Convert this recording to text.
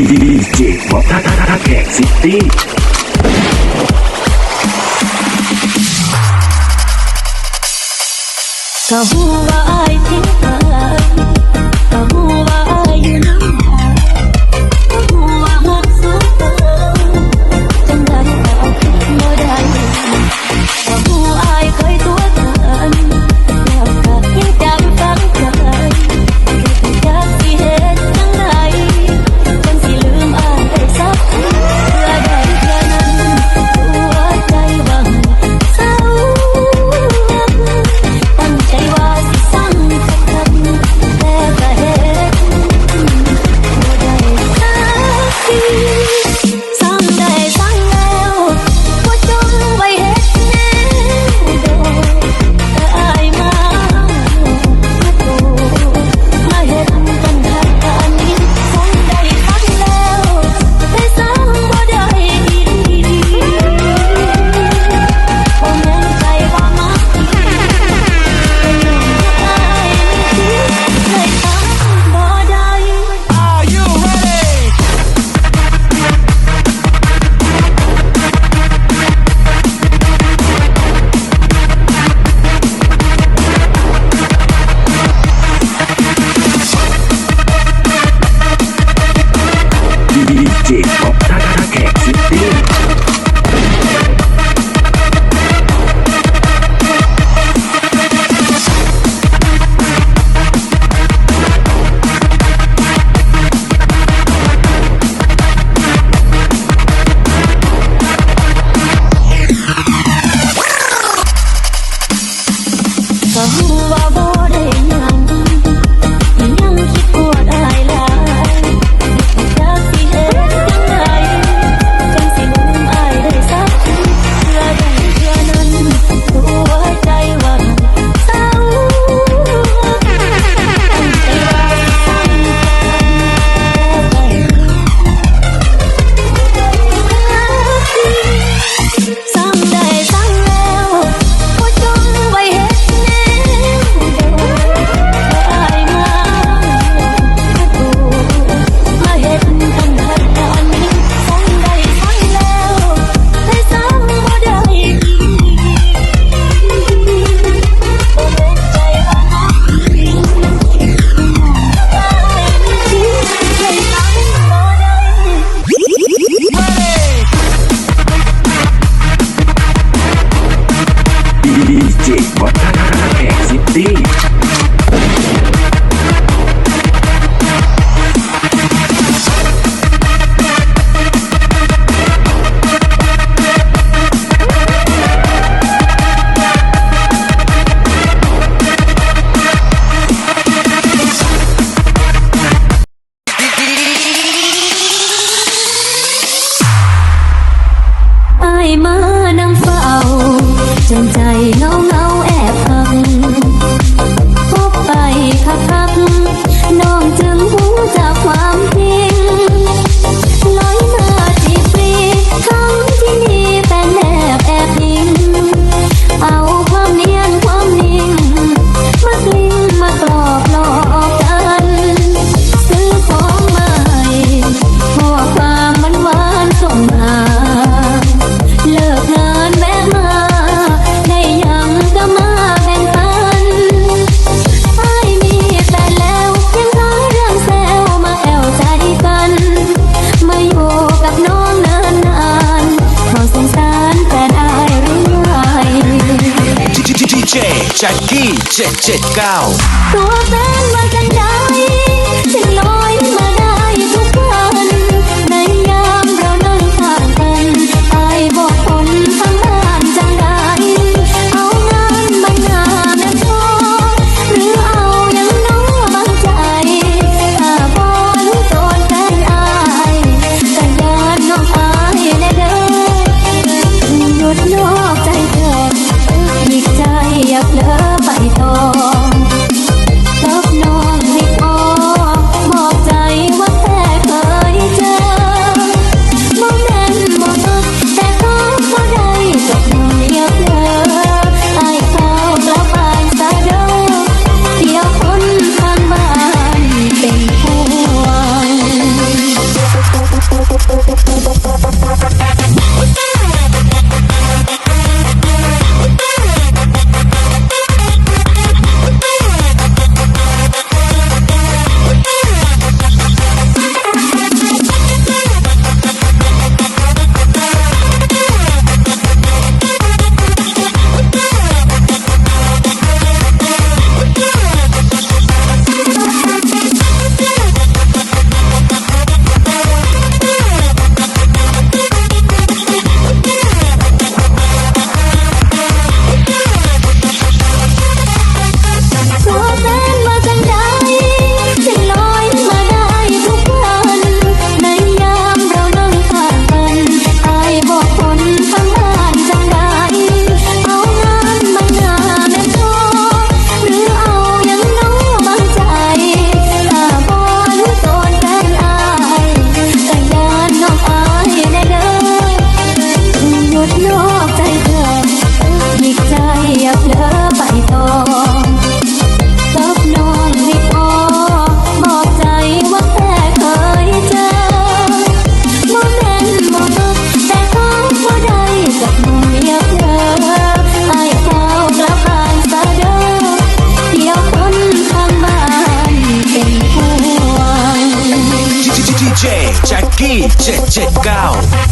ດີເຈ ບັອບ ທ່າແຂກ ຊິດຕີ້. ກະຮູ້ວ່າອ້າຍຜິດໄປ ກະຮູ້ວ່າອ້າຍຢູ່ນຳໃຜ ກະຮູ້ວ່າຮັກສຸດເລີຍ ຈັ່ງໃດກະເອົາຄືນບໍ່ໄດ້ ກະຮູ້ອ້າຍເຄີຍຕົວະກັນ ແລ້ວກະຍັງຈັບຝັງໃຈ ແຕ່ກະຈັກຊິເຮັດຈັ່ງໃດ ຈັ່ງຊິລືມອ້າຍໄດ້ສັກທີ ເທື່ອໃດເທື່ອນັ້ນ ຕົວະໃຈຫວັງເຊົາ ຕັ້ງໃຈວ່າຊິສັງຄັກໆ ແຕ່ກະເຮັດບໍ່ໄດ້ສັກທີ. ສັງໄດ້ສັງແລ້ວ ບໍ່ຈົ່ງໄວ້ເຮັດແນວດອກ ເອີ ອ້າຍມາ ມາໂຕ ມາເຮັດກັນຄັກປານນີ້ ສັງໄດ້ສັງແລ້ວ ແຕ່ສັງບໍ່ໄດ້ອີ່ຫຼີ ບໍ່ແມ່ນໃຜວ່າມັກ ແຕ່ຍ້ອນອ້າຍມີຈິດ ເລີຍສັງບໍ່ໄດ້. Are you ready? ດີເຈ ບັອບ ທ່າແຂກ ຊິດຕີ້. ກະຮູ້ວ່າບໍ່ໄດ້ຫຍັງ ອີ່ຫຍັງຄິດໂພດອ້າຍຫຼາຍ ຈັກຊິເຮັດຈັ່ງໃດ ຈັ່ງຊິລືມອ້າຍໄດ້ສັກທີ ເທື່ອໃດເທື່ອນັ້ນ ຕົວະໃຈຫວັງເຊົາ ຕັ້ງໃຈວ່າຊິສັງກັນ ແຕ່ໄດ້ ສັງໄດ້ສັງແລ້ວ ບໍ່ຈົ່ງໄວ້ເຮັດແນວດອກ ເອີ ອ້າຍມາ ມາເຮັດກັນຄັກປານນີ້ ສັງໄດ້ສັງແລ້ວ ແຕ່ສັງບໍ່ໄດ້ອີ່ຫຼີ ບໍ່ແມ່ນໃຈວ່າມັກອີ່ຫຼີ ແຕ່ສັງບໍ່ໄດ້. ດີເຈ ບັອບ ທ່າແຂກ ຊິດຕີ້. ອ້າຍມານຳເຝົ້າ ຈົນໃຈເຫງົາໆແອບຮັກ ພົບໄປຄັກໆ ນ້ອງຈຶ່ງຮູ້ຈັກຄວາມຈິງ ຫຼອຍມາສິບປີ ທັງທີ່ມີແຟນແນບແອບອີງ ເອົາຄວາມນຽນຄວາມນິ່ງ ມາກລິ້ງມາກລອບຫຼອກກັນ ຊື້ຂອງມາໃຫ້ ຂໍ້ຄວາມຫວານໆສົ່ງມາ ເລີກງານແວະມາ ໄດ້ຫຍັງກະມາແບ່ງປັນ ອ້າຍມີແຟນແລ້ວ ຍັງຄາເລື່ອງແຊວ ມາແອວໃຈກັນ ມາຢູ່ກັບນ້ອງເນີນນານ ຂໍສົງສານແຟນອ້າຍຫຼືໄງ ດີເຈ ແຈັກກີ້ ເຈັດເຈັດເກົ້າ ຕົວແຟນວ່າຈັ່ງໃດ ຈຶ່ງລອຍມາໄດ້ທຸກວັນ ໃນຍາມເຮົານັ່ງຂ້າງກັນ ອ້າຍບອກຄົນທາງບ້ານຈັ່ງໃດ ເອົາງານບັງໜ້າແມ່ນບໍ່ ຫຼືເອົາຫຍັງນໍບັງໃຈ ຖ້າບໍ່ຮູ້ໂຕນແຟນອ້າຍ ກະຢ້ານນ້ອງອາຍແນ່ເດີ ຢຸດນອກໃຈເທີ ອີກໃຈຢ່າເຜີໄປຕໍ່ ກັບນ້ອງ ພີເຈັດເຈັດເກົ້າ